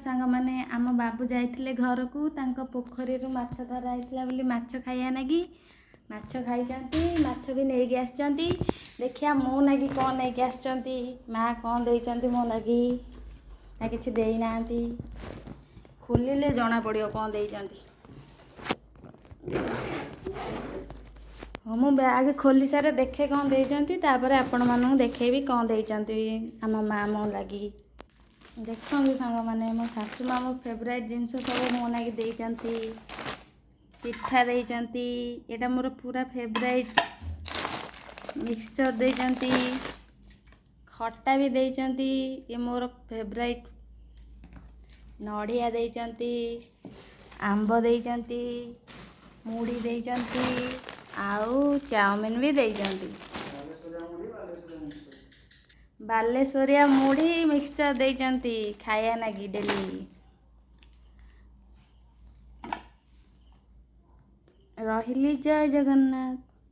ସାଙ୍ଗମାନେ, ଆମ ବାବୁ ଯାଇଥିଲେ ଘରକୁ, ତାଙ୍କ ପୋଖରୀରୁ ମାଛ ଧରା ହେଇଥିଲା ବୋଲି ମାଛ ଖାଇବା ନାଗି। ମାଛ ଖାଇଛନ୍ତି, ମାଛ ବି ନେଇକି ଆସିଛନ୍ତି। ଦେଖିବା ମୋ ନାଗି କ'ଣ ନେଇକି ଆସିଛନ୍ତି, ମା କ'ଣ ଦେଇଛନ୍ତି ମୋ ନାଗି ନା କିଛି ଦେଇନାହାନ୍ତି। ଖୋଲିଲେ ଜଣା ପଡ଼ିବ କ'ଣ ଦେଇଛନ୍ତି। ହଁ, ମୁଁ ବ୍ୟାଗ୍ ଖୋଲି ସାରେ ଦେଖେ କ'ଣ ଦେଇଛନ୍ତି, ତାପରେ ଆପଣମାନଙ୍କୁ ଦେଖେଇବି କ'ଣ ଦେଇଛନ୍ତି ଆମ ମା ମୋ ଲାଗି। ଦେଖନ୍ତୁ ସାଙ୍ଗମାନେ, ମୋ ଶାଶୁ ମା ମୋ ଫେଭରାଇଟ୍ ଜିନିଷ ସବୁ ମୋ ନାଗି ଦେଇଛନ୍ତି। ପିଠା ଦେଇଛନ୍ତି, ଏଇଟା ମୋର ପୁରା ଫେଭରାଇଟ୍। ମିକ୍ସଚର୍ ଦେଇଛନ୍ତି, ଖଟା ବି ଦେଇଛନ୍ତି, ଏ ମୋର ଫେଭରାଇଟ୍। ନଡ଼ିଆ ଦେଇଛନ୍ତି, ଆମ୍ବ ଦେଇଛନ୍ତି, ମୁଢ଼ି ଦେଇଛନ୍ତି ଆଉ ଚାଉମିନ ବି ଦେଇଛନ୍ତି। ବାଲେଶ୍ୱରିଆ ମୁଢ଼ି ମିକ୍ସଚର୍ ଦେଇଛନ୍ତି ଖାଇବା ନାଗି ଡେଲି। ରହିଲି, ଜୟ ଜଗନ୍ନାଥ।